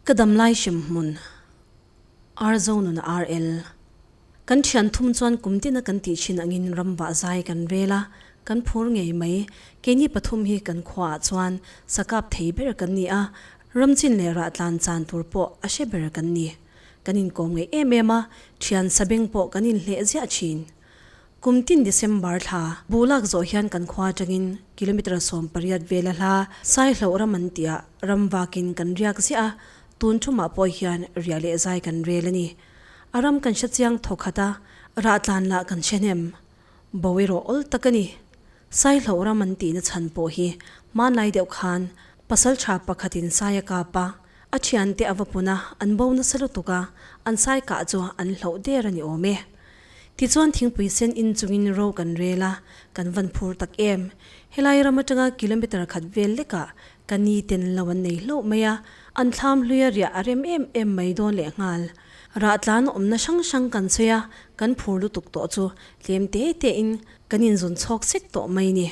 Ka damlai hremhmun Arzonun RL Kan thian thum chuan kum tina kan tih thin angin ram vah zai kan rel a, kan phur ngei mai. Keini pathum hi kan khuaah chuan sakap thei ber kan ni a, ram chin leh rah tlan chan tur pawh a hre ber kan ni. Kan inkawm ngei em em a, thian sabeng pawh kan inhleh ziah thin. Kum tin December thla bu lak zawh hian kan khua atangin kilometre 18 vela hla Saihloh ram an tihah ram vakin kan riak ziah a, tun thumah pawh hian riah leh zai kan rel a ni. A ram kan hre chiang thaw khat a, rah tlan lah kan hre hnem. Bo erawh awl tak a ni. Saihloh ram an tihna chhan pawh hi hmanlai deuh khan pasal tha pakhatin sai a kap a, a thiante a va pun a, an bo nasa lutuk a, an sai kah chu an hloh der a ni awm e. Tichuan thingpui sen in chungin ro kan rel a, kan van phur tak em. Helai ram atanga kilometre khat vel lekah ka ni ten lo an nei hlauh mai a, an thlam hluia riah a rem em em mai dawn leh nghal. Rah tlan awmna hrang hrang kan sawi a, kan phur lutuk tawh chu tlem te te in kan inzun chhawk sek tawh mai ni.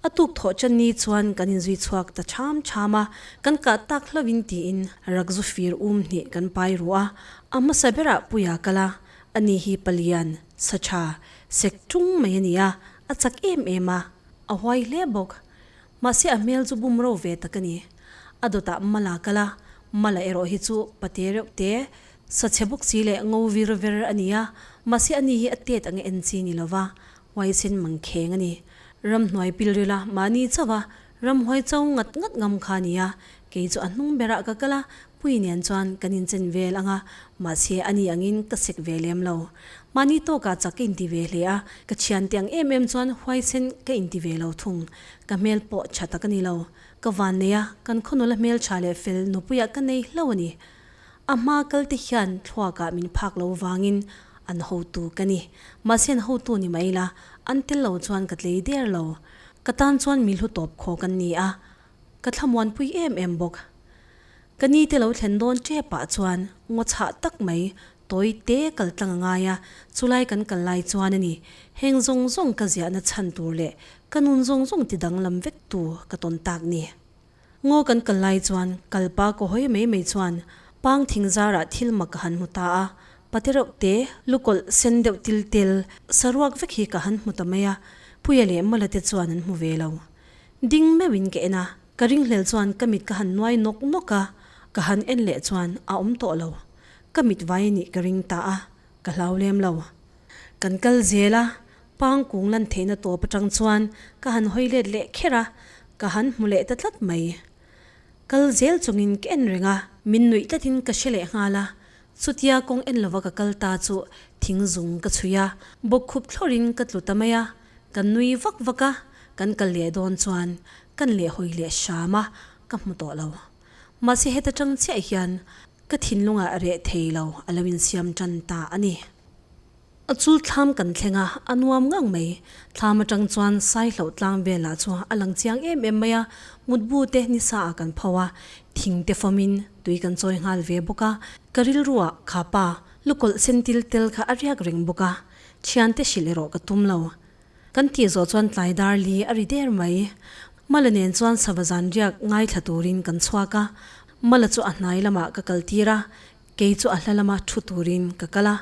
A tuk thawh chan ni chuan kan inzui chhuak ta cham cham a, kan kah tak hlauhin tiin rakzu fir um hnih kan pai ruh a, a hmasa berah Puia kal a, ani hi palian, sa tha, sek tung mai a ni a, a chak em em a, a huai hle bawk. Mahse a hmel chu bum ro ve tak a ni. A dawtah Mala kal a, Mala erawh hi chu pate reuh te, sa chhe bawk si leh ngo vir ver a ni a, mahse ani hi a tet ang en chi ni lova, Huaisen mangkheng a ni. Ramhnuai pilrila mahni chauh a, ramhuai cho ngat ngat ngam kha a ni a. Kei chu a hnung berah ka kal a, Pui nen chuan kan inchen vel ang a, mahse a ni angin ka sek ve lem lo. Mahni tawkah chak ka inti ve hle a, ka thiante ang em em chuan huaisen ka inti ve lo thung. Ka hmel pawh tha tak a ni lo. Ka van nei a, kan khawnula hmeltha leh fel nupuiah ka nei hlauh a ni. A hma kal te hian thluakah min phak lo vangin an hotu ka ni. Mahse an hotu ni mai la, an tel lo chuan ka tlei der lo. Ka tan chuan mi hlu tawp khawk an ni a, ka thlamuanpui em em bawk. Ka ni te lo thlen dawn tepah chuan ngaw chhah tak mai tawi te kal tlang a ngai a, chulai kan kal lai chuan a ni. Heng zawng zawng ka ziahna chhan tur leh ka nun zawng zawng ti danglam vek tu ka tawn tak ni. Ngaw kan kal lai chuan kalpa kaw hawi mai mai chuan pang thing zarah thil mak ka han hmu ta a, pate reuh te, lukawlh sen deuh til tel, saruak vek hi ka han hmu ta mai a, Puia leh Mala te chuan an hmu ve lo. Ding meuhin ka en a, ka ringhlel chuan ka mit ka han nuai nawk nawk a, ka han en leh chuan a awm tawh lo. Ka mit vai a nih ka ring ta a, ka hlau lem lo. Kan kal zel a, Pang kung lan theihna tawp atang chuan ka han hawi let leh kher a, ka han hmu leh ta tlat mai. Kal zel chungin ka en reng a, min nuih tlatin ka hre leh nghal a, chutia kawng en lova ka kal ta chu thing zung ka chhui a, bawkkhup thlawrin ka tlu ta mai a, kan nui vak vak a, kan kal leh dawn chuan kan leh hawi leh hram a, ka hmu tawh lo. Mahse heta tang chiah hian ka thinlungah reh thei lo a lo insiam tan ta a ni. A chul thlam kan thleng a, a nuam ngang mai. Thlam atang chuan Saihloh tlang velah chu a lang chiang em em mai a, mutbu te ni sa ah kan pho a, thing te fawmin tui kan chawi nghal ve bawk a, ka rilruah kha pa lukawlh sen til tel kha a riak reng bawk a, thiante hrilh erawh ka tum lo. Kan tih zawh chuan tlai dar li a ri der mai. Mala nen chuan sava zan riak ngaithla turin kan chhuak a, Mala chu a hnai lamah ka kal tir a, Kei chu a hla lama thu turin ka kal a,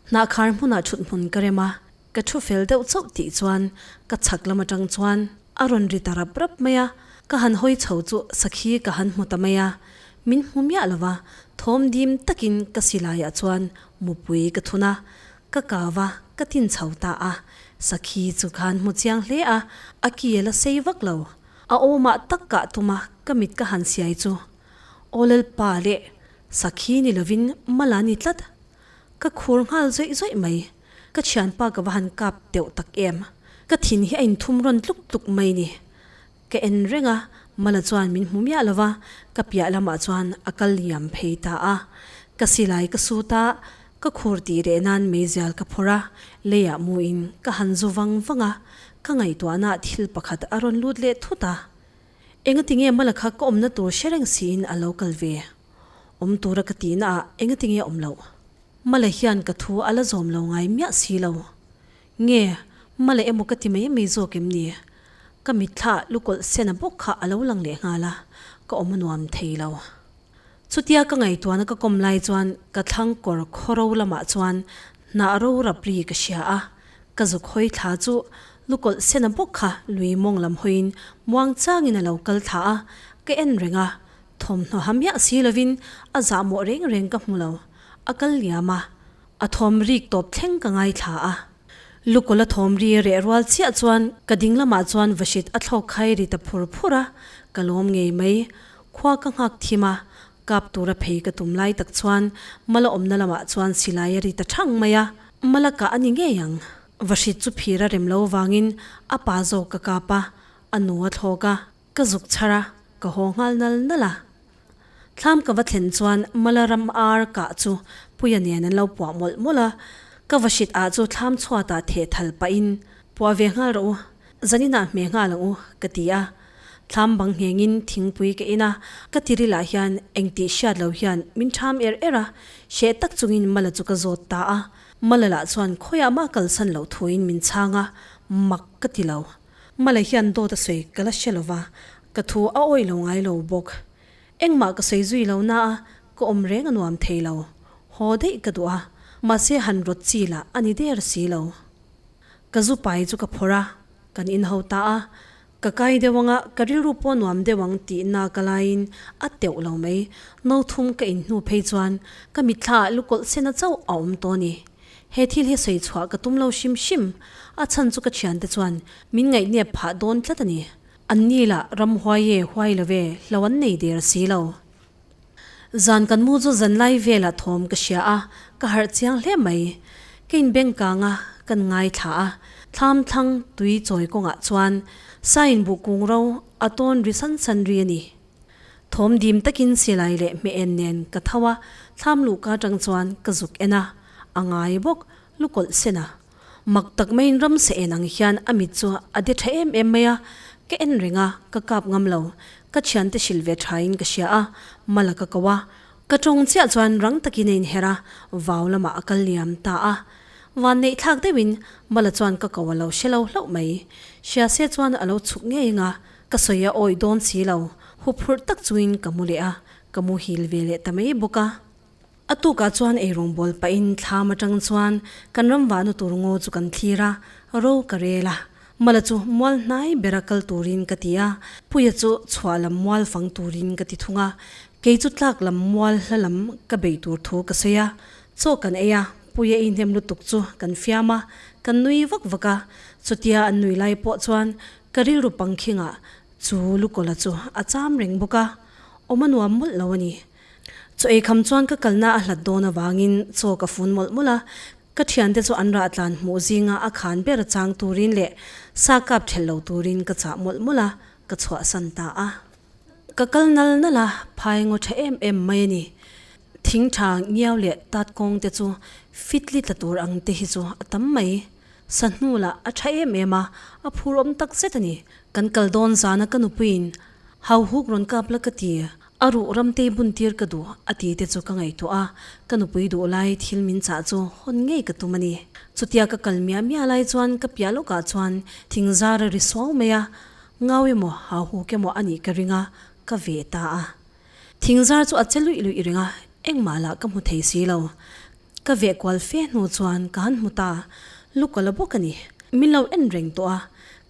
hnahkhar hmunah thut hmun ka rem a, ka thu fel deuh chauh tih chuan ka chhak lam atang chuan a rawn ri ta rap rap mai a, ka han hawi chho chu sakhi ka han hmu ta mai a, min hmu miah lo va, thawm dim takin ka silaiah chuan mupui ka thun a, ka kau va, ka tin chho ta a, sakhi chu ka han hmu chiang hle a, a ki a la sei vak lo, a awmah tak kah tum a, ka mit ka han siai chu Aw Lalpa leh Sakhi ni lovin mal a ni tlat. Ka khur nghal zawih zawih mai. Ka thianpa ka va han kap deuh tak em. Ka thin hi a inthum rawn tluk tluk mai ni. Ka en reng a, Mala chuan min hmu miah lova, ka piah lamah chuan a kal liam phei ta a. Ka silai ka sut a, ka khur tih reh nan meizial ka phawrh a, leiah muin ka han zu vang vang a, ka ngaihtuahnaah thil pakhat a rawn lut leh thut a. Engatinge Mala kha ka awmna tur hre reng siin a lo kal ve? Awm tura ka tihna ah engatinge awm loh? Mala hian ka thu a la zawm lo ngai miah si lo. Nge, Mala emaw ka ti mai mai zawk em ni? Ka mitthla lukawlh sena bawk kha a lo lang leh nghal a, ka awm a nuam thei lo. Chutia ka ngaihtuahna ka kawm lai chuan ka thlang kawr khawro lamah chuan hnah ro rap ri ka hria a, ka zuk hawi thla chu lukawlh sena bawk kha lui mawng lam hawiin muang changin a lo kal thla a, ka en reng a, thawmhnaw ha miah si lovin a zahmawh reng reng ka hmu lo, a kal liam a, a thawm rik tawp thleng ka ngaithla a. Lukawlh a thawm ri reh rual chiah chuan ka ding lamah chuan vahrit a thlawk khai ri ta phur phur a, ka lawm ngei mai. Khua ka nghak thim a, kap tura phei ka tum lai tak chuan Mala awmna lamah chuan silai a ri ta thang mai a, Mala kah a ni ngei ang. Vahrit chu phir a rem lo vangin a pa zawk ka kap a, a nu a thlawk a, ka zuk chhar a, ka haw nghal nal nal a. Thlam ka va thlen chuan Mala ram ar kah chu Puia nen an lo puah mawlh mawlh a, ka va hrit ah chu thlam chhuatah theh thal pahin, Puah ve nghal rawh u, zaninah hmeh nghal ang u, ka ti a. Thlam bang nghengin thingpui ka in a, ka tirilah hian engtih hriat lo hian min ṭham er er a, hreh tak chungin Mala chu ka zawt ta a. Mala lah chuan khawiah mah kalsan loh thuin min chhang a, mak ka ti lo. Mala hian dawt a sawi ka la hre lova, ka thu a awih lo ngai lo bawk. Engmah ka sawi zui lo na a, ka awm reng a nuam thei lo. Haw daih ka duh a, mahse han rawt chi lah a ni der si lo. Ka zu pai chu ka phawrh a, kan inho ta a. Ka kai deuh anga ka rilru pawh nuam deuh ang tih na ka laiin a teuh lo mai. No thum ka inhnu phei chuan ka mitthla ah lukawlh sena chauh a awm tawh a ni. He thil hi sawi chhuah ka tum lo hrim hrim, a chhan chu ka thiante chuan min ngaihnep phah dawn tlat a ni. An ni lah ram huai e huai lo ve, hlo an nei der si lo. Zan kan mu chu zan lai velah thawm ka hria a, ka harh chiang hle mai. Ka inbeng kang a, kan ngaithla a, thlam thlang tui chawi kawngah chuan sain buh kung ro a tawn ri san san ri a ni. Thawm dim takin silai leh hmeh en nen ka tho a, thlam luhka atang chuan ka zuk en a, a ngai bawk, lukawlh sen a. Mak tak maiin ramsa en ang hian a mit chu a de tha em em mai a, ka en reng a, ka kap ngam lo. Ka thiante hrilh ve thain ka hria a, mala ka ko a. Ka tawng chiah chuan rang takin a inher a, vau lamah a kal liam ta a. Van neih thlak deuhin mala chuan ka ko a lo hre lo hlauh mai. Hria se chuan a lo chhuk ngei anga, Ka sawi a awih dawn si lo, huphurh tak chungin ka mu leh a, ka muhil ve leh ta mai bawk a. A tukah chuan eirawng bawl pahin thlam atang chuan kan ram vahna tur ngaw chu kan thlir a, ro ka rel a. Mala chu mual hnai bera kal turin ka ti a, Puia chu chhuah lam mual fang turin ka ti thung a, kei chu tlak lam mual hla lam ka bei tur thu ka sawi a. Chaw kan ei a, Puia ei hnem lutuk chu kan fiam a, kan nui vak vak a, chutia an nui lai pawh chuan Ka rilru pangkhingah chu lukawla chu a cham reng bawk a, awm a nuam mawlh lo a ni. Chaw ei kham chuan ka kalna a hlat dawn avangin chaw ka fun mawlh mawlh a, ka thiante chu an rah tlan hmuh zinga a khan ber chang turin leh sa kap thelh lo turin ka chah mawlh mawlh a, ka chhuahsan ta a. Ka kal nal nal a, phai ngaw tha em em mai a ni. Thing tha ngiau leh tat kawng te chu fitli tla tur ang te hi chu a tam mai. Sa hnu lah a tha em em a, a phur awm tak zet a ni. Kan kal dawn zana ka nupuiin Hauhuk rawn kap la ka ti, a ruh ramtei bun tir ka duh a ti te chu ka ngaihtuah a, ka nupui duh lai thil min chah chu hawn ngei ka tum a ni. Chutia ka kal miah miah lai chuan ka piah lawkah chuan thing zar a ri suau mai a, ngau emaw hauhuk emaw a nih ka ring a, ka veh ta a. Thing zar chu a che luih luih reng a, engmah lah ka hmu thei si lo. Ka veh kual fe hnu chuan ka han hmu ta, lu ka la bawk a ni. Min lo en reng tawh a,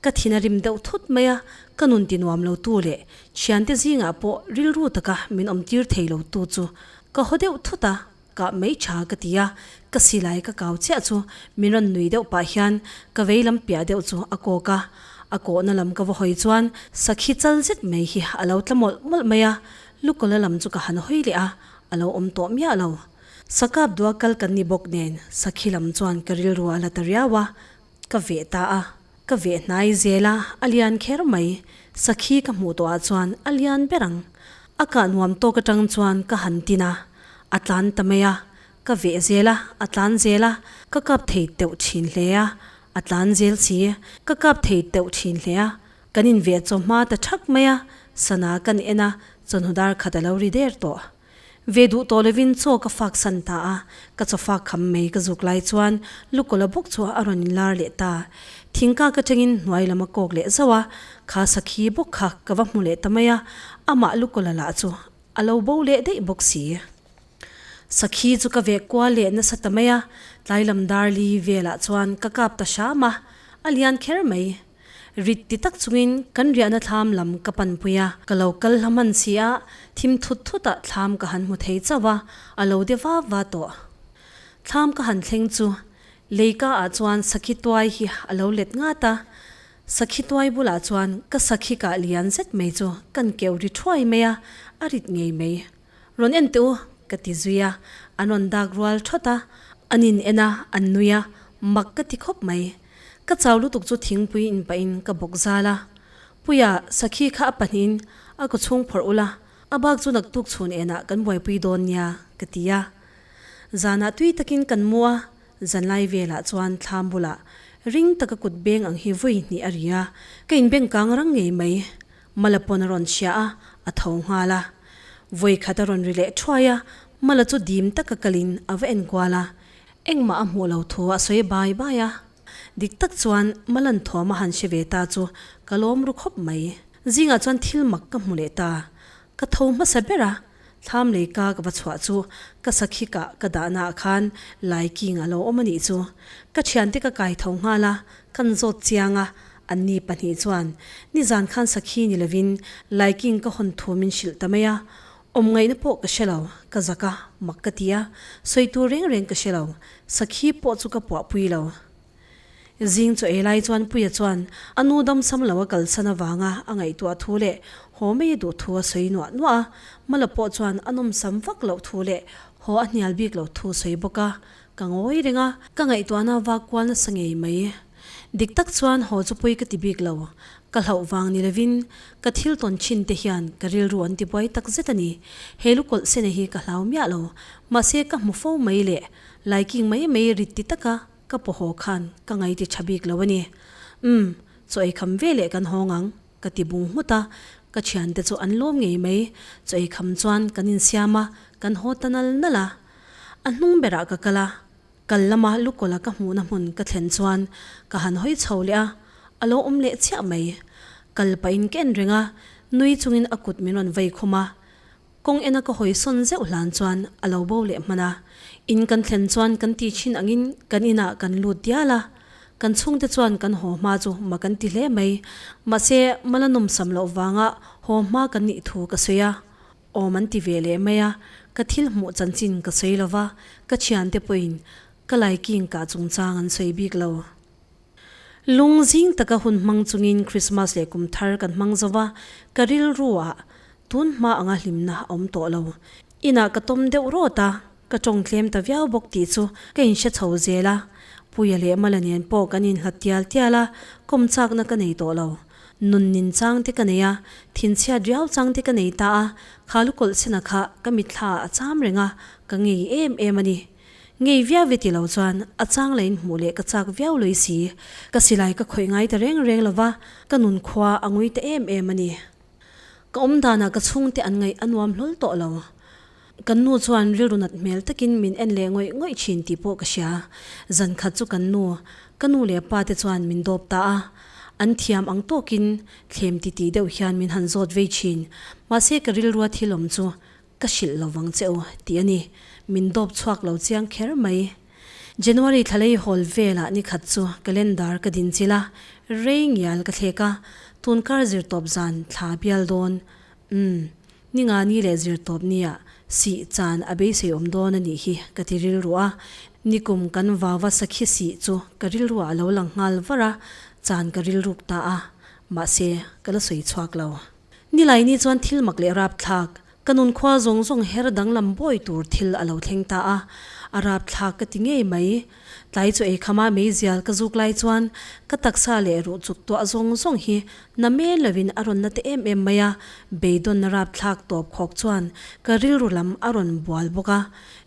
ka thin a rim deuh thut mai a, ka nun ti nuam lo tu leh thiante zingah pawh rilru taka min awm tir thei lo tu chu ka haw deuh thut a, kah mai tha ka ti a, ka silai ka kau chiah chu min rawn nui deuh pah hian ka vei lam piah deuh chu a kawk a, a kawhna lam ka va hawi chuan sakhi chal zet mai hi a lo tla mawlh mawlh mai a, lukawla lam chu ka han hawi leh a, a lo awm tawh miah lo. Sakap dua kal kan ni bawk nen sakhi lam chuan ka rilru a la ta riau a, ka veh ta a. Ka veh hnai zel a, a lian kher mai. Sakhi ka hmuh tawhah chuan a lian ber ang. A kah nuam tawk atang chuan ka han tin a, a tlan ta mai a. Ka veh zel a, a tlan zel a, ka kap thei teuh thin hle a, a tlan zel si. Ka kap thei teuh thin hle a, kan inveh chaw hma ta thak mai a, sana kan en a, chawhnu dar khat a lo ri der tawh. Ve duh tawh lovin chaw ka fak san ta a, ka chaw fak kham mai ka zuk lai chuan lukawla bawk chu a rawn inlar leh ta. Thingkak atangin hnuai lam a kawk leh zauh a, kha sakhi bawk kha ka va hmu leh ta mai a, amah lukawla lah chu A lo bo leh daih bawk si. Sakhi chu ka veh kual leh nasa ta mai a, tlai lam dar li velah chuan ka kap ta hram a, a lian kher mai. Rit ti tak chungin kan riahna thlam lam ka panpui a, ka lo kal hla hman si a, thim thut thutah thlam ka han hmu thei chauh a, a lo de va va tawh. Thlam ka han thleng chu leika ah chuan sakhi tuai hi a lo let ngat a, Sakhi tuai bulah chuan ka sakhi kah lian zet mai chu kan keuh ri thuai mai a, a rit ngei mai. Rawn en teh u, ka ti zui a, an rawn dak rual thawt a, an in en a, an nui a, mak ka ti khawp mai. Ka chau lutuk chu thingpui in pahin ka bawk zal a, Puia, sakhi kha a pahnihin a kaw chhung phawrh ula, a bak chu naktuk chhun enah kan buaipui dawn nia, ka ti a. Zanah tui takin kan mu a, Zanlai velah chuan thlam bulah ring taka kut beng ang hi vawi hnih a ri a, ka inbeng kang rang ngei mai. Mala pawn a rawn chhia a, a tho nghal a. Vawi khat a rawn ri leh thuai a, Mala chu dim taka kalin a va enkual a, engmah a hmuh lo thu a sawi bai bai a. Dik tak chuan Malan thawm a han hre ve ta chu ka lawm ru khawp mai. Zingah chuan thil mak ka hmu leh ta. Ka tho hmasa ber a, Thlam lei ka ka va chhuah chu ka sakhi kah ka dahna ah khan lai king a lo awm a nih chu. Ka thiante ka kai tho nghal a, kan zawt chiang a, anni pahnih chuan nizan khan sakhi ni lovin lai king ka hawn thu min hrilh ta mai a, awm ngaihna pawh ka hre lo, ka zak a, mak ka ti a, sawi tur reng reng ka hre lo, sakhi pawh chu ka puah pui lo. Zing chaw ei lai chuan Puia chuan a nu damsam lo a kalsan avanga a ngaihtuah thu leh haw mai a duh thu a sawi nuah nuah a, Mala pawh chuan a nawmsam vak loh thu leh haw a hnial bik loh thu sawi bawk a, ka ngawi reng a, ka ngaihtuahna vak kual nasa ngei mai. Dik tak chuan haw chu pui ka ti bik lo, ka hlauh vang ni lovin ka thil tawn thin te hian ka rilru an ti buai tak zet a ni. He lukawlh sena hi ka hlau miah lo, mahse ka hmu fo mai leh laiking mai mai rit ti taka Ka pawhaw khan ka ngaiti tha bik lo a ni. Umm, chaw ei kham ve leh kan hawng ang, ka ti bung nghut a, ka thiante chu an lawm ngei mai. Chaw ei kham chuan kan insiam a, kan haw ta nal nal a. A hnung berah ka kal a, kal lama lukawla ka hmuhna hmun ka thlen chuan ka han hawi chho leh a, a lo awm leh chiah mai. Kal pahin ka en reng a, nui chungin a kut min rawn vei khum a, Kawng ena ka hawi sawn zeuh hlan chuan a lo bo leh hman a. In kan thlen chuan kan ti thin angin kan inah kan lut dial a. Kan chhungte chuan kan haw hma chu ma kan ti hle mai. Mahse, mala nawmsam loh vanga haw hma kan nih thu ka sawi a. Awm an ti ve leh mai a. Ka thil hmuh chanchin ka sawi lo va, ka thiante pawhin ka laiking kah chungchang an sawi bik lo. Lung zing taka hun hmang chungin Krismas leh kum thar kan hmang zo va, ka rilru ah tun hma anga hlimna a awm tawh lo. Inah ka tawm deuh rawt a, ka tawng tlem ta viau bawk tih chu ka inhre chho zel a. Puia leh Mala nen pawh kan inhlat tial tial a, kawm chakna ka nei tawh lo. Nun nin chang te ka nei a, thinchhiat riau chang te ka nei ta a, kha lukawlh chhena kha ka mitthla ah a cham reng a, ka ngei em em a ni. Ngei viau ve ti lo chuan a chang la in hmuh leh ka chak viau loi si. Ka silai ka khawih ngai ta reng reng lo va, ka nun khua a ngui ta em em a ni. Ka awm danah ka chhungte an ngaih a nuam hlawl tawh lo. Kan nu chuan rilru nat hmel takin min en leh ngawih ngawih thin tih pawh ka hria. Zan khat chu kan nu, ka nu leh pa te chuan min dawp ta a. An thiam ang tawkin thlem titih deuh hian min han zawt vei thin. Mahse ka rilrua thil awm chu Ka hrilh lo vang che u, tih a ni. Min dawp chhuak lo chiang kher mai. January thlalei hawl velah ni khat chu calendar ka din chilh a, rei ngial ka thlek a, tunkar zirtawp zan thla bial dawn. Umm, ni nga ni leh zirtawp nia sih chan a beisei awm dawn a nih hi ka ti rilru a, nikum kan vava sakhi sih chu ka rilruah a lo lang nghal var a, chan ka rilruk ta a, mahse ka la sawi chhuak lo. Nilaini chuan thil mak leh rapthlak, ka nun khua zawng zawng her danglam bawi tur thil a lo thleng ta a, a rapthlak ka ti ngei mai. Tlai chu eikhama meizial ka zuk lai chuan ka taksa leh ruh chuk tuah zawng zawng hi na men lovin a rawn na ta em em mai a, beidawnna rapthlak tawp khawk chuan ka rilru lam a rawn bual bawk a.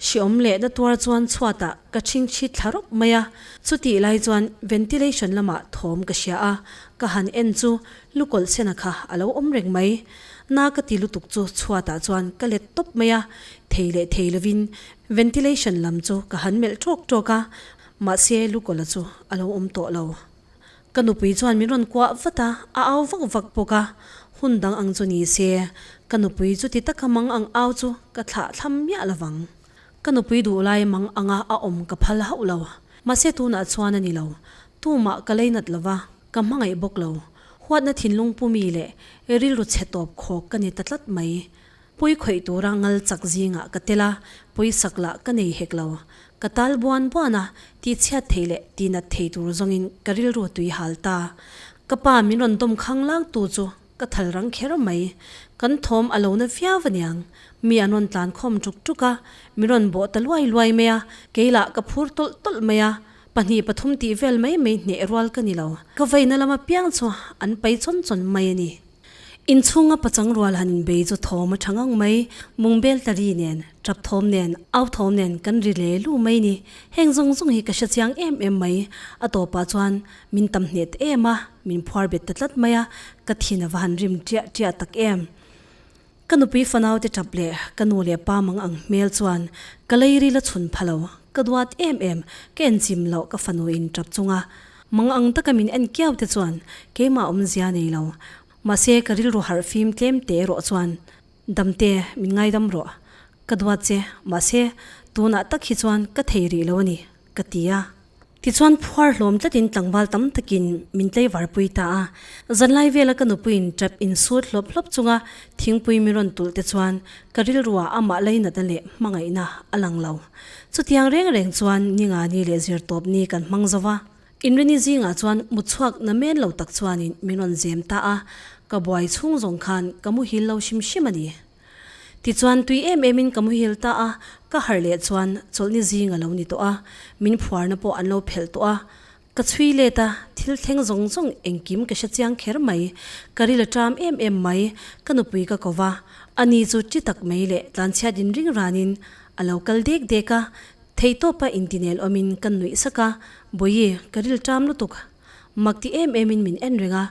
Hriawm leh na tuar chuan chhuatah ka chhingchhi thla rawp mai a, chutih lai chuan ventilation lamah thawm ka hria a, ka han en chu Lukawlh chhena kha a lo awm reng mai. Na ka ti lutuk chu chhuatah chuan ka let tawp mai a, thei leh thei lovin ventilation lam chu ka han melh ṭawk ṭawk a, mahse Lukawlha chu a lo awm tawh lo. Ka nupui chuan min rawn kuah vat a, a au vak vak bawk a. Hun dang ang chu ni se, ka nupui chuti taka mang ang au chu ka thlah thlam miah lovang. Ka nupui duh lai mang anga a awm ka phal hauh lo. Mahse tunah chuan a ni lo. Tumah ka leinat lova, ka hmangaih bawk lo. Huatna thinlung pu mi leh rilru chhe tawp khawk ka ni ta tlat mai. Pui khawih tura ngal chak zingah ka tel a, pawisak lah ka nei hek lo. Ka tal buan buan a, tihchhiat thei leh tihnat thei tur zawngin ka rilru tui hal ta. Ka pa min rawn dawm khang lang tu chu ka thal rang kher mai. Kan thawm a lo na viau aniang. Mi an rawn tlan khawm ṭuk ṭuk a, min rawn bawh ta luai luai mai a, kei lah ka phur tawlh tawlh mai a, pahnih pathum tih vel mai mai hneh rual ka ni lo. Ka vaina lama piang chu an pai chawn chawn mai a ni. Inchhunga pachang rual han inbei chu thawm a tha ngang mai, Mungbel ta ri nen, tap thawm nen, au thawm nen kan ri le lu mai ni. Heng zawng zawng hi ka hre chiang em em mai. A tawpah chuan min tam hneh ta em a, min phuar bet ta tlat mai a, ka thin a va han rim ṭiah ṭiah tak em. Ka nupui fanaute tap leh ka nu leh pa mang ang hmel chuan ka lei ril a chhun pha lo, ka duat em em, ka enchim loh ka fanu in tap chunga mang ang taka min en kiau te chuan keimah awmzia nei lo. Mahse ka rilru harh fim tlem te erawh chuan damte min ngaidam rawh, ka duat che, mahse tunah tak hi chuan ka thei rih lo a ni, ka ti a. Tichuan phuar hlawm tlatin tlangval tam takin min tlei varpui ta a. Zanlai vela ka nupuiin tap insut hlawp hlawp chunga thingpui min rawn tulh te chuan ka rilruah amah lainatna leh hmangaihna a lang lo. Chutiang reng reng chuan ningani leh zirtawpni kan hmang zo va. Inrini zingah chuan mutchhuak na men lo tak chuanin min rawn zem ta a, ka buai chhung zawng khan ka muhil lo hrim hrim a ni. Tichuan tui em em in ka muhil ta a, ka harh leh chuan chawlhni zing a lo ni tawh a, min phuarna pawh an lo phelh tawh a. Ka chhui let a, thil thleng zawng zawng engkim ka hre chiang kher mai, ka ril a ṭam em em mai, ka nupui ka ko va, ani chu ṭi tak mai leh tlanchhiat in ring ranin a lo kal dek dek a, theihtawpa intinel awmin ka nuih sak a, Bawihi, ka ril ṭam lutuk, mak ti em em in min en reng a,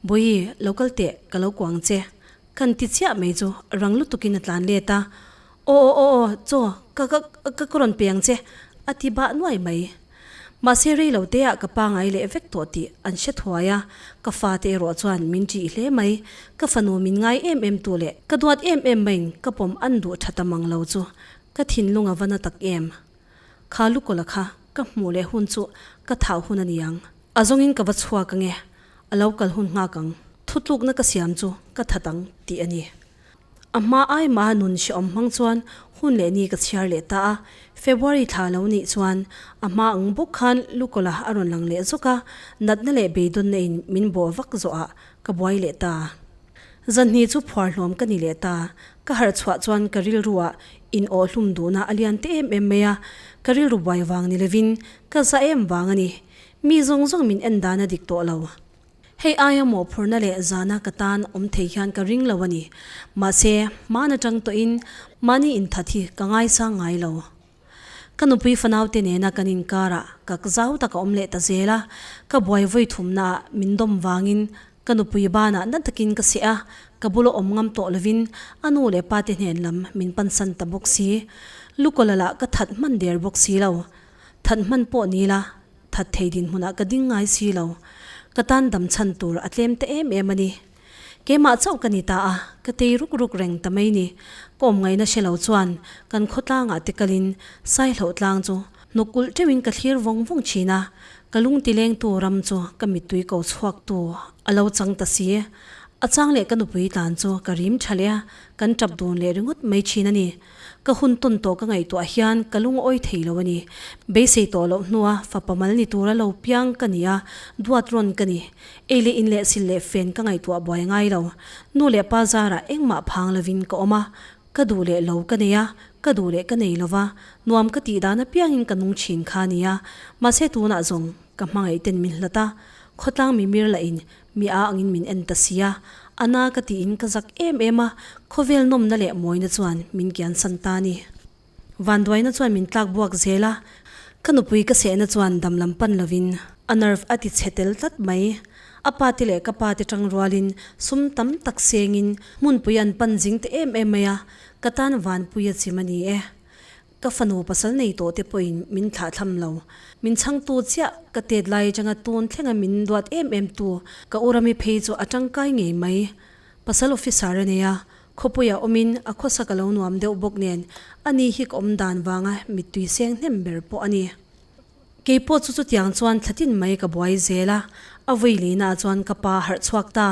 Bawihi, lo kal teh, ka lo kuang che. Kan ti chiah mai chu rang lutukin a tlan let a, Aw aw aw aw, chaw, ka ka ka ka rawn pe ang che, a ti bah nuai mai. Mahse rei lo teah ka pangai leh vek tawh tih an hre thuai a, ka fate erawh chuan min ṭih hle mai. Ka fanu min ngai em em tu leh ka duat em em maiin ka pawm an duh ṭha ta mang lo chu ka thinlung a va na tak em. Kha lukawla kha ka hmuh leh hun chu ka thah hun a ni ang. A zawngin ka va chhuak ange, a lo kal hun nghak ang. Thutlukna ka siam chu ka that ang tih a ni. A hma ai maha nun hrehawm hmang chuan hun leh ni ka chhiar leh ta a. February thla lo nih chuan a hma ang bawk khan lukawla a rawn lang leh zawk a, natna leh beidawnna in min bawh vak zawhah ka buai leh ta. Zanhnih chu phuar hlawm ka ni leh ta. Ka harh chhuah chuan ka rilruah in awh hlum duhna a lian te em em mai a, ka rilru buai vang ni lovin ka za em vang a ni. Mi zawng zawng min en dan a dik tawh lo. Hei aia mawhphurhna leh zana ka tan awm thei hian ka ring lo a ni. Mahse, hmaan atang tawhin mahni inthat hi ka ngaisang ngai lo. Ka nupui fanaute nena kan inkarah kak zau tak a awm leh ta zel a, ka buai vawi thumnaah min dawm vangin ka nupui banah na takin ka seh a, ka bula awm ngam tawh lovin a nu leh pate hnen lam min pansan ta bawk si. Lukawla lah ka that hman der bawk si lo. That hman pawh ni la, that thei dinhmunah ka ding ngai si lo. Ka tan dam chhan tur a tlem ta em em a ni. Keimah chauh ka ni ta a, ka tei ruk ruk reng ta mai ni. Ka awm ngaihna hre lo chuan kan khawtlangah te kalin Saihlauh tlang chu hnuk ulh teuhin ka thlir vawng vawng thin a, ka lung tilengtu ram chu ka mittui ko chhuaktu a lo chang ta si. A chang leh ka nupui tlan chu ka rim tha leh a, kan tap dun leh ringawt mai thin a ni. Ka hun tawn tawh ka ngaihtuah hian ka lungawi thei lo a ni. Beisei tawh loh hnua fapa mal ni tura lo piang ka ni a, duat rawn ka ni. Ei leh in leh sil leh fen ka ngaihtuah buai ngai lo. Nu leh pa zarah engmah phang lovin ka awm a, ka duh leh lo ka nei a, ka duh leh ka nei lo va, nuam ka tih dan apiangin ka nung thin kha a ni a. Mahse tunah zawng ka hmangaih ten min hlat a, khawtlang mimir lahin Mi a angin min en ta si a, a na ka tiin ka zak em em a, khawvel nawmna leh mawina chuan min kiansan ta a ni. Vanduaina chuan min tlak buak zel a, ka nupui ka sehna chuan dam lam pan lovin a nerve a ti chhe tel tlat mai. A pa te leh ka pa te tang rualin sum tam tak sengin hmunpui an pan zing ta em em mai a, ka tan vanpui a chim a ni e. Ka fanu pasal nei tawh te pawhin min thlah thlam lo. Min chhangtu chiah ka tet lai atanga tun thlenga min duat em em tu ka u Rami phei chu a tangkai ngei mai. Pasal officer a nei a, khawpuiah awmin a khawsak a lo nuam deuh bawk nen ani hi ka awm dan vanga mittui seng hnem ber pawh a ni. Kei pawh chu chutiang chuan thlatin mai ka buai zel a, a vui lihnaah chuan ka pa harh chhuak ta.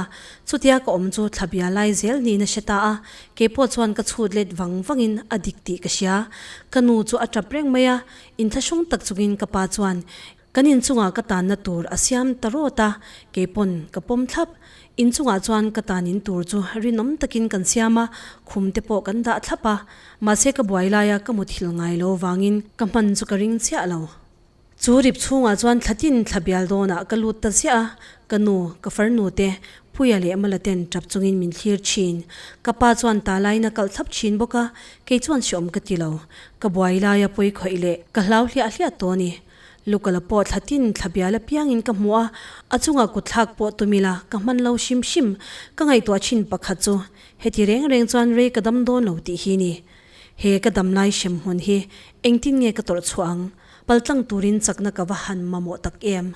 Chutia ka awm chu thla bia lai zel niin a hre ta a, kei pawh chuan ka chhut let vang vangin a dik tih ka hria. Ka nu chu a tap reng mai a, inthlahrung tak chungin ka pa chuan Kan inchungah ka tanna tur a siam ta rawt a, kei pawn ka pawm thlap. Inchungah chuan ka tan in tur chu rinawm takin kan siam a, khum te pawh kan dah thlap a. Mahse ka buai laia ka muthilh ngai lo vangin ka hman chu ka ring chiah lo. Chu rip chhungah chuan thlatin thla bial dawnah ka lut ta ziah a, ka nu, ka farnu te, Puia leh Mala ten tap chungin min thlir thin. Ka pa chuan ta laiin a kalh thlap thin bawk a, kei chuan hreawm ka ti lo. Ka buai laia pawi khawih leh ka hlau hliah hliah tawh a ni. Lukala pawh thla tin thla bial apiangin ka hmu a, a chungah kutthlak pawh tum ila ka hman lo hrim hrim. Ka ngaihtuah thin pakhat chu heti reng reng chuan rei ka dam dawn lo tih hi ni. He ka dam lai hrem hmun hi engtin nge ka tawrh chhuah ang? Paltlang turin chakna ka va han mamawh tak em?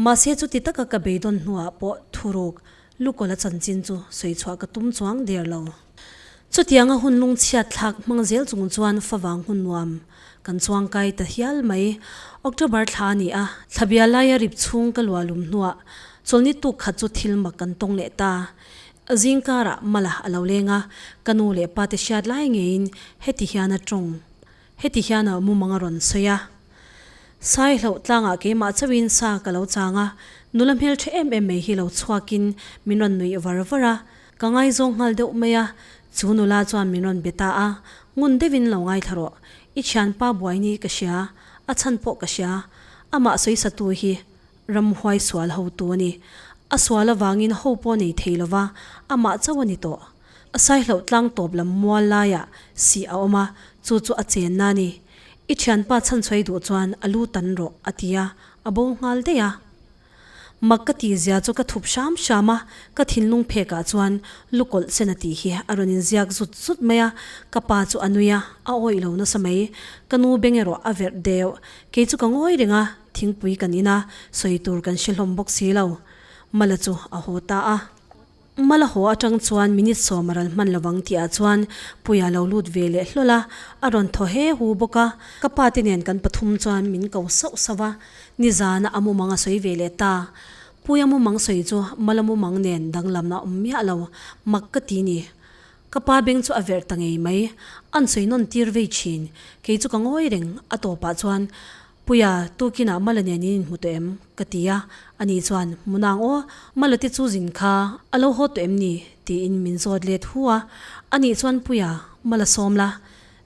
Mahse chuti taka ka beidawn hnuah pawh thuruk Lukawla chanchin chu sawi chhuah ka tum chuang der lo. Chutianga hun lungchhiat thlak hmang zel chung chuan favang hun nuam kan chuang kai ta hial mai. October thla a ni a, thlabia laia rip chhung ka luah lum hnuah chawlhni tuk khat chu thil mak kan tawng leh ta. Zingkarah Mala a lo leng a, ka nu leh pa te hriat lai ngeiin heti hian a tawng. Heti hian a mumang a rawn sawi a. Sai hlauh tlangah keimah chauhin sa ka lo chang a, nula hmeltha em em mai hi lo chhuakin min rawn nuih var var a, ka ngaizawng nghal deuh mai a, chu nula chuan min rawn be ta a, ngun deuhin lo ngaithla rawh, i thianpa buai ni ka hria, a chhan pawh ka hria, amah sawisatu hi ramhuai sual hotu a ni, a sual avangin ho pawh nei thei lova, amah chauh a ni tawh. Sai hlauh tlang tawp lam mual laiah sih a awm a, chu chu a chenna a ni. I thianpa chhanchhuai duh chuan a lu tan rawh, a ti a, a bo nghal daih a. Mak ka tih zia chu ka thup hram hram a, ka thinlung phekah chuan lu kawlh sen a tih hi a rawn inziak zut zut mai a, ka pa chu a nui a, a awih lo nasa mai. Ka nu beng erawh a verh deuh. Kei chu ka ngawi reng a, thingpui kan in a, sawi tur kan hre hlawm bawk si lo. Mala chu a haw ta a. Mala haw atang chuan minute sawm a ral hman lovang tih ah chuan Puia lo lut ve leh hlawl a, a rawn thaw he hu bawk a. Ka pa te nen kan pathum chuan min ko sauh sauh a, nizana a mumang a sawi ve leh ta. Puia mumang sawi chu Mala mumang nen danglamna awm miah lo, mak ka ti ni. Ka pa beng chu a verh ta ngei mai, an sawi nawn tir vei thin. Kei chu ka ngawi reng, a tawpah chuan Puia, tukinah Mala nen in inhmu tawh em? ka ti a, ani chuan, Hmu nang aw, Mala te chu zin kha a lo haw tawh em ni? tiin min zawt let hu a, ani chuan, Puia, Mala sawm la,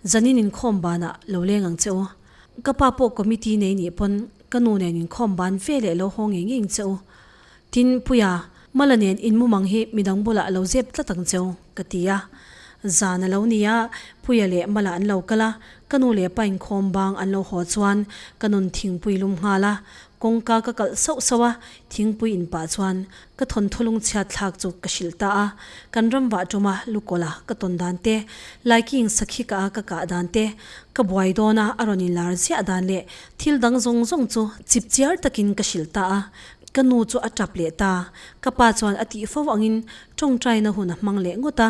zanin inkhawm banah lo leng ang che u. Ka pa pawh committee nei nih pawn ka nu nen inkhawm ban ve leh lo haw ngei ngei ang che u. Tin, Puia, Mala nen in mumang hi midang bulah a lo zep tlat ang che u, ka ti a. Zan a lo ni a, Puia leh Mala an lo kal a, ka nu leh pa inkhawm bang an lo haw chuan ka nun thingpui lum nghal a, kawngka ka kalh sauh sauh a, thingpui in pah chuan ka thawnthaw lungchhiat thlak chu ka hrilh ta a. Kan ram vah tuma lukawla ka tawn dan te, Laiking sakhi ka a ka kah dan te, ka buai dawn a a rawn inlar ziah dan leh thil dang zawng zawng chu chipchiar takin ka hrilh ta a. Ka nu chu a tap leh ta. Ka pa chuan a tih fo angin tawngtaina hun a hmang leh ngawt a,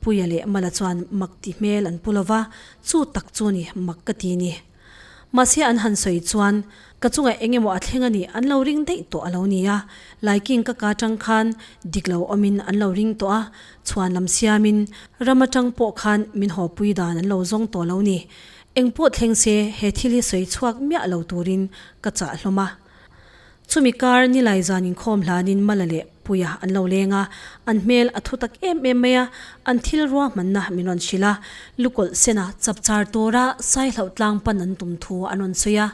Puia leh Mala chuan mak ti hmel an pu lova, chu tak chu ni mak ka ti ni. Mahse an han sawi chuan ka chungah eng emaw a thleng a nih an lo ring daih tawh a lo ni a, Laiking ka ka tang khan dik lo awmin an lo ring tawh a, chhuan lam siamin ram atang pawh khan min hawpui dan an lo zawng tawh lo ni. Eng pawh thleng se he thil hi sawi chhuak miah lo turin ka chah hlawm a. Chumi kar nilai zan inkhawm hlanin Mala leh Puia an lo leng a, an hmel a thu tak em em mai a, an thil ruahmanna min rawn hrilh a, lukawlh sena chapchar tura Saihlauh tlang pan an tum thu an rawn sawi a,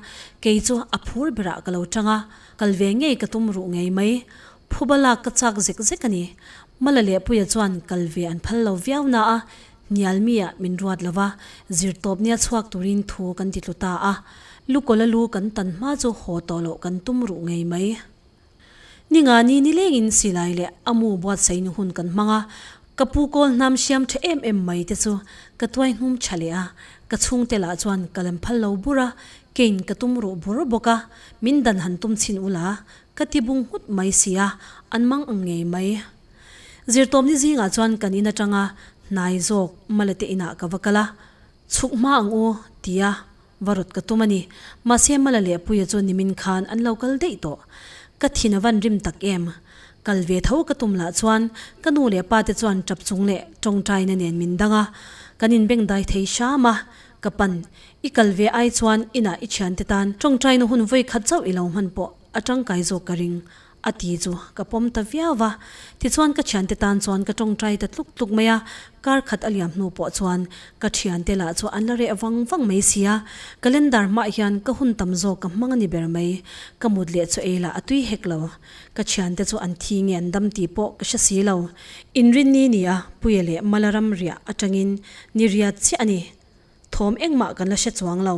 kei chu a phur berah ka lo tang a, kal ve ngei ka tum ruh ngei mai. Phuba lak ka chak zek zek a ni. Mala leh Puia chuan kal ve an phal lo viau na a, hnial mi ah min ruat lo va, zirtawp nia chhuak turin thu kan ti tlu ta a. Lukawla lu kan tan hma chu haw tawh loh kan tum ruh ngei mai. Ninga ni nilengin silai leh a mu buatsaihna hun kan hmang a, ka pu kawl hnam hriam tha em em mai te chu ka tuai hnum tha leh a, ka chhungte lah chuan ka lem phal lo bur a, kein ka tum ruh bur bawk a, min dan han tum chhin ula, ka ti bung nghut mai si a, an mang ang ngei mai. Zirtawpni zingah chuan kan in atanga hnai zawk Mala te inah ka va kal a, chhuk hma ang u tia va rawt ka tum a ni. Mahse Mala leh Puia chu nimin khan an lo kal daih tawh. Ka thin a van rim tak em? Kal ve tho ka tum lah chuan ka nu leh pa te chuan tap chung leh tawngtaina nen min dang a, kan inbengdai thei hram a, ka pan i kal ve ai chuan inah i thiante tan tawngtaina hun vawi khat chauh i lo hman pawh a tangkai zawk ka ring a ti chu ka pawm ta viau va. Tichuan ka thiante tan chuan ka tawngtai ta tluk tluk mai a, kar khat a liam hnu pawh chuan ka thiante lah chu an la reh vang vang mai si a, calendar hmah hian ka hun tam zawk ka hmang a ni ber mai, ka mut leh chu ei lah a tui hek lo. Ka thiante chu an thi nge an dam tih pawh ka hre si lo. Inrinni ni a Puia leh Mala ram riah atangin ni riat chiah a ni. Thawm engmah kan la hre chuang lo.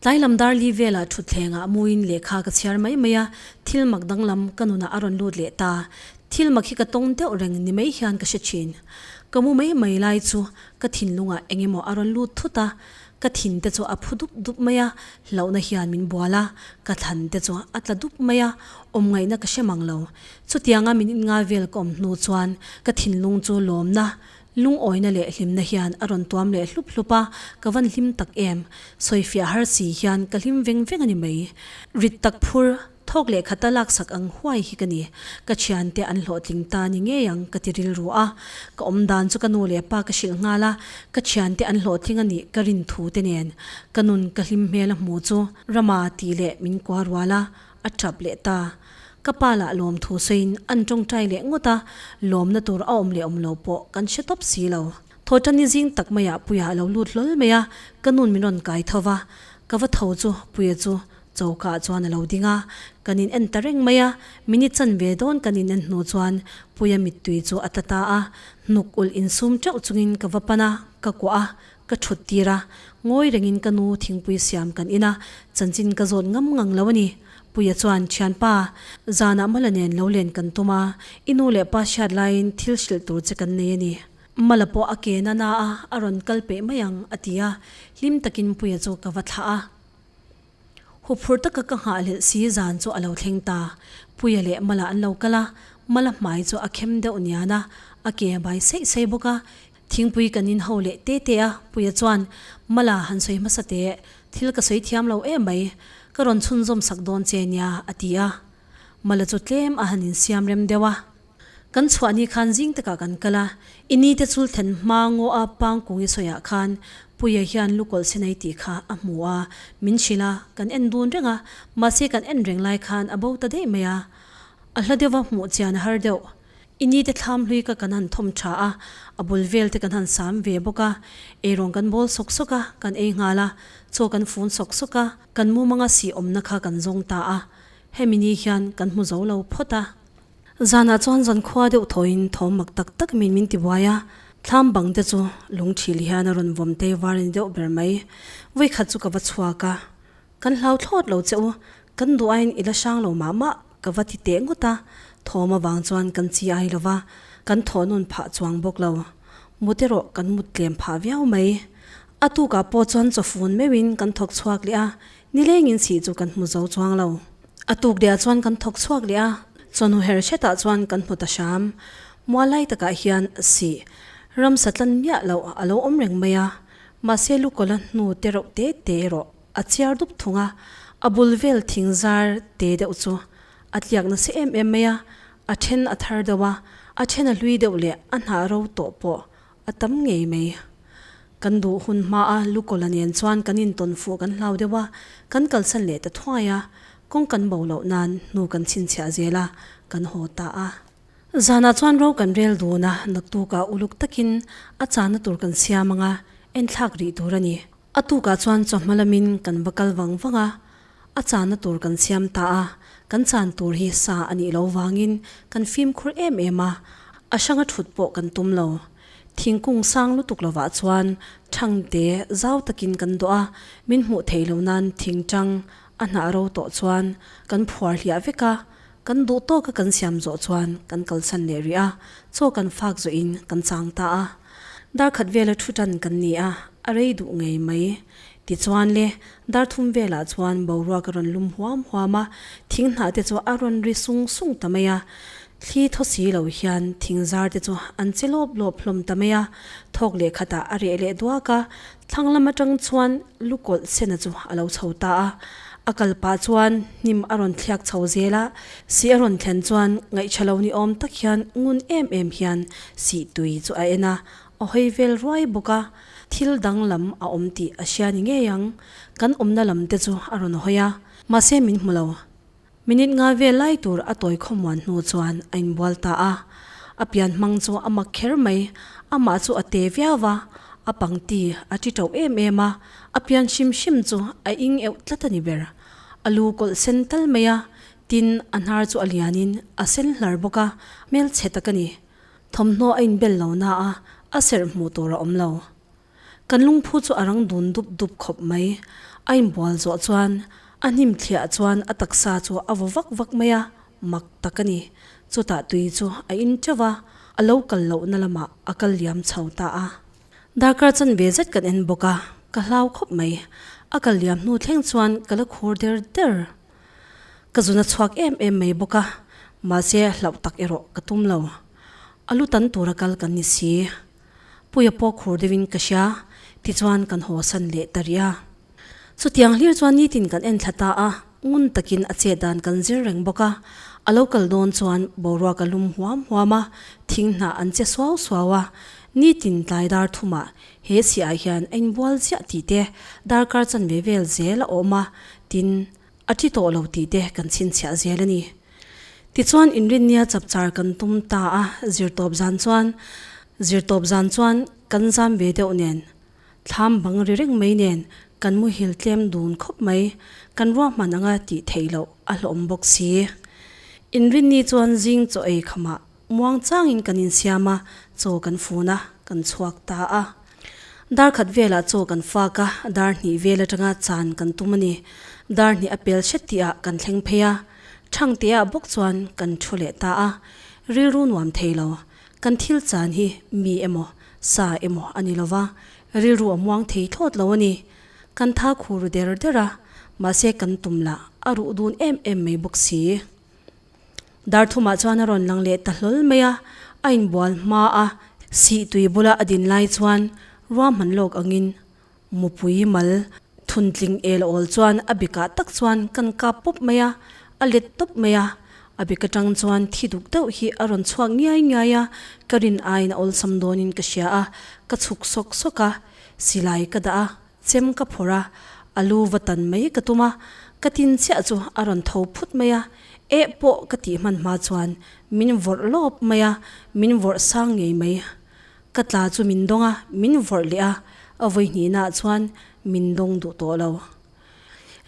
Tlai lam dar li velah thutthlengah muin lehkha ka chhiar mai mai a, thil mak danglam ka nunah a rawn lut leh ta. Thil mak hi ka tawng deuh reng ni mai hian ka hre thin. Ka mu mai mai lai chu ka thinlungah eng emaw a rawn lut thut a, ka thin te chu a phu dup dup mai a, hlauhna hian min bual a, ka thlan te chu a tla dup mai a, awm ngaihna ka hre mang lo. Chutianga min inngai vel ka awm hnu chuan ka thinlung chu lawmna Lungawina leh hlimna hian a rawn tuam leh hlup hlup a, ka van hlim tak em? Sawifiah har si hian ka hlim veng veng a ni mai. Rit tak phur, thawk leh khata laksak ang huai hi ka ni. Ka thiante an hlawhtling ta ni ngei ang ka ti rilru a. Ka awm dan chu ka nu leh pa ka hrilh nghal a, ka thiante an hlawhtling a nih ka rin thu te nen. Ka nun ka hlim hmel a hmu chu Rama tih leh min kua rual a, a tap leh ta. Ka pa lah lawmthu sawiin an tawngtai leh ngawt a, lawmna tur a awm leh awm lo pawh kan hre tawp si lo. Thawhṭanni zing tak maiah Puia a lo lut hlawl mai a, ka nun min rawn kai tho va, ka va tho chu Puia chu choka ah chuan a lo ding a, kan in en ta reng mai a, minute chanve dawn kan in en hnu chuan Puia mittui chu a tla ta a, hnuk ulh insum teuh chungin ka va pan a, ka kuah a, Ka thut tir a, ngawi rengin ka nu thingpui siam kan in a, chanchin ka zawt ngam ngang lo a ni. Puia chuan, Thianpa, zanah Mala nen lo len kan tum a, i nu leh pa hriat laiin thil hrilh tur che kan nei a ni. Mala pawh a ke na na a, a rawn kal peih mai ang, a ti a, hlim takin Puia chu ka va thlah a. Huphurh taka ka nghahhlelh si zan chu a lo thleng ta. Puia leh Mala an lo kal a, Mala hmai chu a khem deuh nian a, a ke a bai seih seih bawk a. Thingpui kan in ho leh te te a, Puia chuan, Mala han sawi hmasa teh, thil ka sawi thiam lo em mai, ka rawn chhunzawm sak dawn che nia, a ti a. Mala chu tlem a han insiam rem deuh a. Kan chhuah ni khan zing takah kan kal a, i ni te chul thlen hma ngaw a pangkung i sawiah khan Puia hian lukawlh senei tih kha a hmu a, min hrilh a, kan en dun reng a, mahse kan en reng lai khan a bo ta daih mai a, a hla deuh va hmuh chian a har deuh. I ni te thlam hlui ka kan han thawm tha a, a bul vel te kan han sam ve bawk a, eirawng kan bawl sawk sawk a, kan ei nghal a, chaw kan fun sawk sawk a, kan mumanga sih awmna kha kan zawng ta a, hemi ni hian kan hmu zo lo phawt a. Zanah chuan zankhua deuh thawiin thawm mak tak tak min min tibuai a, thlam bang te chu lung thil hian a rawn vawm tei var a ni deuh ber mai. Vawikhat chu ka va chhuak a, Kan hlau thlawt lo che u, kan duh aiin i la hrang lo mah mah ka va ti teh ngawt a, thawm avang chuan kan chi ai lo va, kan thawh nawn phah chuang bawk lo. Mut erawh kan mut tlem phah viau mai. A tukah pawh chuan chawfun meuhin kan thawk chhuak leh a, Nilengin sih chu kan hmu zo chuang lo. A tuk lehah chuan kan thawk chhuak leh a, chawhnu her hretah chuan kan hmu ta hram. Mual lai takah hian sih ramsa tlan miah loh a lo awm reng mai a, mahse lukawla hnu te reuh te te erawh a chiar dup thung a, a bul vel thing zar te deuh chu a tliak nasa em em mai a, a then a thar deuh a, a then a hlui deuh leh a hnah ro tawh pawh A tam ngei mai. Kan duh hun hma a Lukawla nen chuan kan intawn fuh kan hlau deuh a, kan kalsan leh ta thuai a, kawng kan bo loh nan hnu kan chhinchhiah zel a, kan haw ta a. Zanah chuan ro kan rel dun a, naktukah uluk takin a chahna tur kan siam ang a, enthlak rih tur a ni. A tukah chuan chawhma lamin kan va kal vang vang a, a chahna tur kan siam ta a, kan chan tur hi sa a nih lo vangin kan fimkhur em em a, a hranga thut pawh kan tum lo. Thingkung sang lutuk lovah chuan thangte zau takin kan dawh a, min hmuh theih lo nan thingtang a hnah ro tawh chuan kan phuar hliah vek a, kan duh tawka kan siam zawh chuan kan kalsan leh rih a, chaw kan fak zawhin kan chang ta a. Darkhat vela thu tan kan ni a, a rei duh ngei mai. Tichuan le, dar thum velah chuan boruak a rawn lum huam huam a, thing hnah te chu a rawn ri sung sung ta mai a. Thli thaw si lo hian thing zar te chu an che lawp lawp hlawm ta mai a, thawk leh khatah a reh leh duak a, thlang lam atang chuan lu kawlh sena chu a lo chho ta a. A kal pah chuan hnim a rawn thliak chho zel a, si a rawn thlen chuan ngaihṭha lo ni awm tak hian ngun em em hian sih tui chu a en a, a hawi vel ruai bawk a, thil dang lam a awm tih a hria ni ngei ang, kan awmna lam te chu a rawn hawi a, mahse min hmu lo. Minute nga vel lai tur a tawi khawmuan hnu chuan a inbual ta a, a pian hmang chu a mak kher mai, amah chu a te viau va, a pangti a ti tauh em em a, a pian hrim hrim chu a ing euh tlat a ni ber. A lu kawlh sen tal mai a, tin a hnar chu a lianin a sen hlar bawk a, hmelchhe tak a ni. Thawmhnaw a inbel lo na a, a serh hmuh tur a awm lo. Kan lungphu chu a rang dun dup dup khawp mai. A inbual zawh chuan a hnim thliah chuan a taksa chu a vaw vak vak mai a, mak tak a ni. Chutah tui chu a in teuh a, a lo kal lohna lamah a kal liam chho ta a. Darkar chanve zet kan en bawk a, ka hlau khawp mai. A kal liam hnu thleng chuan ka la khur der der. Ka zun a chhuak em em mai bawk a, mahse hlauh tak erawh ka tum lo. A lu tan tura kal kan ni si. Puia pawh khur deuhin ka hria, tichuan kan haw san leh ta rih a. Chutiang hlir chuan nitin kan en thla ta a, ngun takin a chet dan kan zir reng bawk a. A lo kal dawn chuan boruak a lum huam huam a, thing hnah an che suau suau a. Nitin tlai dar thumah he chhiah hian a inbual ziah tih te, darkar chanve vel zel a awm a, tin, A thi tawh lo tih te kan chhinchhiah zel a ni. Tichuan inrinnia chapchar kan tum ta a, zirtawp zan chuan zirtawp zan chuan kan zam ve deuh nen, thlam bang ri reng mai nen kan muhil tlem dun khawp mai, kan ruahman anga tih theih loh a hlawm bawk si. Inrinni chuan zing chaw ei khamah Muang changin kan insiam a, chaw kan fun a, kan chhuak ta a. Dar khat velah chaw kan fak a, dar hnih vel atanga chan kan tum a ni. Dar hnih a pel hret tihah kan thleng phei a, Thangteah bawk chuan kan thu leh ta a. Rilru nuam thei lo, kan thil chan hi mi emaw, sa emaw a ni lova, rilru a muang thei thlawt lo a ni. Kan tha khur der der a, mahse kan tum lah a ruh dun em em mai bawk si. Darthumah chuan a rawn lang leh ta hlawl mai a, a inbual hma a, sih tui bula a din lai chuan ruahman lawk angin mupui mal thuntling el awl chuan a bikah tak chuan kan kap pawp mai a, a let tawp mai a, a bik atang chuan thi duk deuh hi a rawn chhuak ngiai ngiai a, ka rin aiin a awlsam dawnin ka hria a, ka chhuk sawk sawk a, silai ka dah a. Chem ka phawrh a, a lu va tan mai ka tum a, ka tin chiah chu a rawn tho phut mai a, eh pawh ka tih hman hma chuan min vawrh lawp mai a, min vawrh sang ngei mai. Ka tla chu min dawng a, min vawrh leh a, a vawi hnihnaah chuan min dawng duh tawh lo.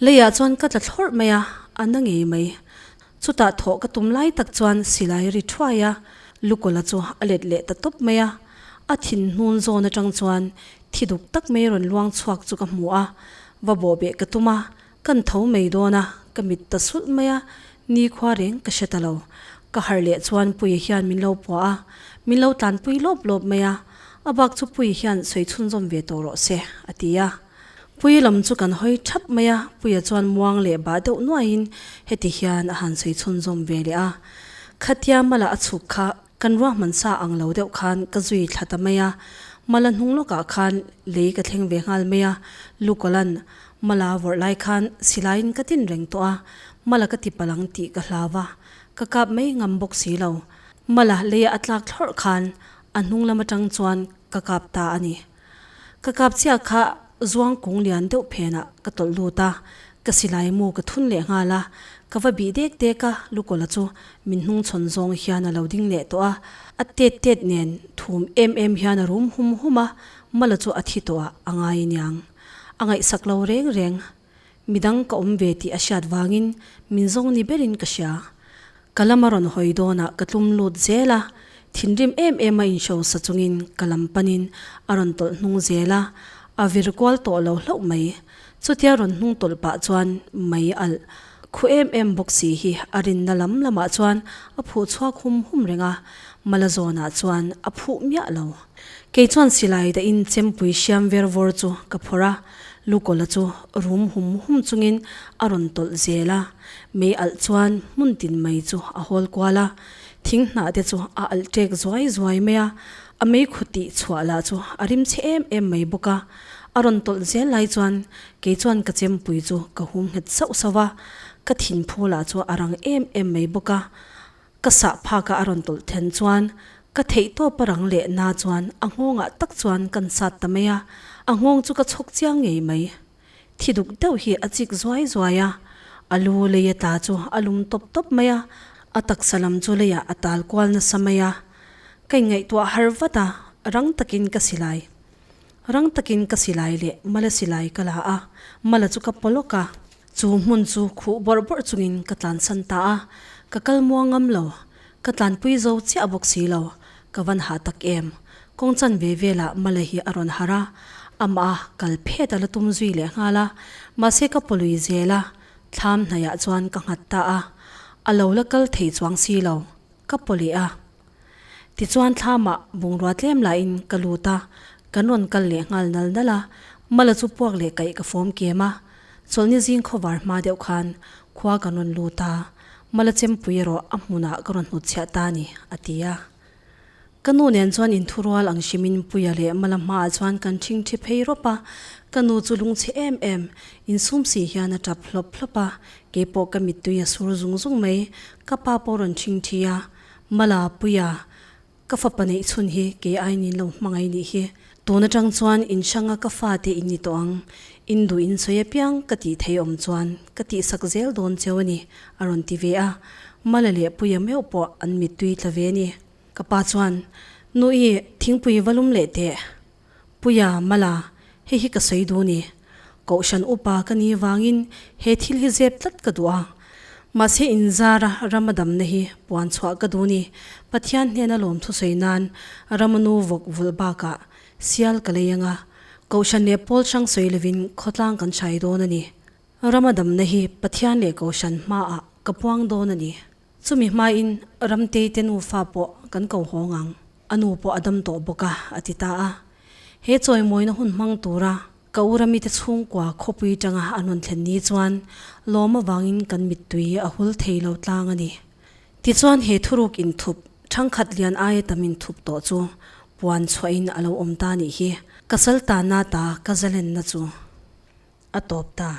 Leiah chuan ka tla thlawrh mai a, a na ngei mai. Chutah thawh ka tum lai tak chuan silai ri thuai a, Lukawla chu a let leh ta tawp mai a. A thin hnun zawn atang chuan thi duk tak mai rawn luang chhuak chu ka hmu a, va bawhbeh ka tum a, kan tho mai dawn a, ka mit ta sulh mai a, nikhua reng ka hre ta lo. Ka harh leh chuan Puia hian min lo puah a, min lo tlanpui lawp lawp mai a, a bak chu Puia hian sawi chhunzawm ve tawh rawh se, a ti a. Puia lam chu kan hawi thap mai a, Puia chuan muang leh bah deuh nuaiin heti hian a han sawi chhunzawm ve leh a. Khatia mala a chhuk kha kan ruahman sa ang lo deuh khan ka zui thla ta mai a, mala hnung lawkah khan lei ka thleng ve nghal mai a, Lukalan mala vawrh lai khan silaiin ka tin reng tawh a, mala ka ti palh ang tih ka hlau a, ka kap mai ngam bawk si lo. Mala leia a tlak thlawrh khan a hnung lam atang chuan ka kap ta a ni. Ka kap chiah kha zuang kung lian deuh phenah ka tawlh lut a, ka silai mu ka thun leh nghal a, ka va bih dek dek a, Lukawla chu min hnungchhawn zawng hian a lo ding leh tawh a, a tet tet nen thum em em hian a rum hum hum a, Mala chu a thi tawh ah a ngai aniang. A ngaihsak lo reng reng. Midang ka awm ve tih a hriat vangin min zawng ni berin ka hria. Ka lam a rawn hawi dawnah ka tlum lut zel a, thinrim em em a inhrosa chungin ka lam panin a rawn tawlh hnung zel a, a vir kual tawh lo hlauh mai. Chutia rawn hnung tawlh pah chuan mei alh khu em em bawk si hi a rinna lam lamah chuan a phuh chhuak hum hum reng a, mala zawnah chuan a phuh miah lo. Kei chuan silai dahin chempui hriam ver vawr chu ka phawrh a, Lukawla chu rum hum hum chungin a rawn tawlh zel a, mei alh chuan hmun tin mai chu a hawl kual a. Thing hnah te chu a alh ṭek zuai zuai mai a, a meikhu tih chhuah lah chu a rim chhe em em mai bawk a. A rawn tawlh zel lai chuan kei chuan ka chempui chu ka hum nghet sauh sauh a, ka thinphu lah chu a rang em em mai bawk a. Ka sah phak a a rawn tawlh then chuan ka theih tawp a rang leh na chuan a nghawngah tak chuan kan sat ta mai a, a nghawng chu ka chhawk chiang ngei mai. Thi duk deuh hi a chik zuai zuai a, a lu lei a tla chu a lum tawp tawp mai a, a taksa lam chu leiah a tal kual nasa mai a. Ka inngaihtuah har vat a, rang takin ka silai. Rang takin ka silai leh mala silai ka la a, mala chu ka paw lawk a. Chu hmun chu khuh bawrh bawrh chungin ka tlansan ta a, ka kal muang ngam lo. Ka tlanpui zo chiah bawk si lo, ka van hah tak em. Kawng chan ve velah Mala hi a rawn harh a, amah a kal phet a la tum zui leh nghal a, mahse ka pawlui zel a, thlam hnaiah chuan ka nghat ta a, a lo la kal thei chuang si lo, ka paw leh a. Tichuan thlamah bungrua tlem lahin ka lut a, kan rawn kal leh nghal nal nal a, Mala chu puak leh kaih ka fawm kem a, chawlhni zing khawvar hma deuh khan khua kan rawn lut a, Mala chempui erawh a hmunah ka rawn hnutchhiah ta a ni, a ti a. Ka nu nen chuan inthurual ang hrimin Puia leh Mala hmaah chuan kan ṭhingṭhi phei rawp a, ka nu chu lungchhe em em, insum si hian a ṭap hlawp hlawp a, keipawh ka mittui a sur zung zung mai, ka pa pawh rawn ṭhingṭhi a, Mala, Puia, ka fapa neih chhun hi kei aiin in lo hmangaih nih hi, tun aṭang chuan in hranga ka fate in ni tawh ang, in duh in sawi apiang ka tih thei awm chuan ka tihsak zel dawn cheu a ni, a rawn ti ve a, Mala leh Puia meuh pawh an mittui tla ve a ni. Ka pa chuan, Nui, thingpui va lum leh teh. Puia, Mala, hei hi ka sawi duh ni. Kohhran upa ka ni vangin he thil hi zep tlat ka duh a. Mahse inzara rama damna hi puan chhuah ka duh ni. Pathian hnena lawm thusawi nan rama nu vawk vulh bakah sial ka lei anga, kohhran leh pawl hrang sawi lovin khawtlang kan hrai dawn a ni. Rama damna hi Pathian leh kohhran hmaah ka puang dawn a ni. Chumi hmain Ramtei te nufa pawh kan ko hawng ang, a nu pawh a dam tawh bawk a, a ti ta a. He chawimawina hun hmang tura ka u Ramite chhungkua khawpui tanga an rawn thlen ni chuan lawm avangin kan mittui a hul thei lo tlang a ni. Tichuan he thuruk inthup thangkhat lian aia tam inthup tawh chu puan chhuahin a lo awm ta nih hi. Ka saltana ta ka zalenna chu a tawp ta.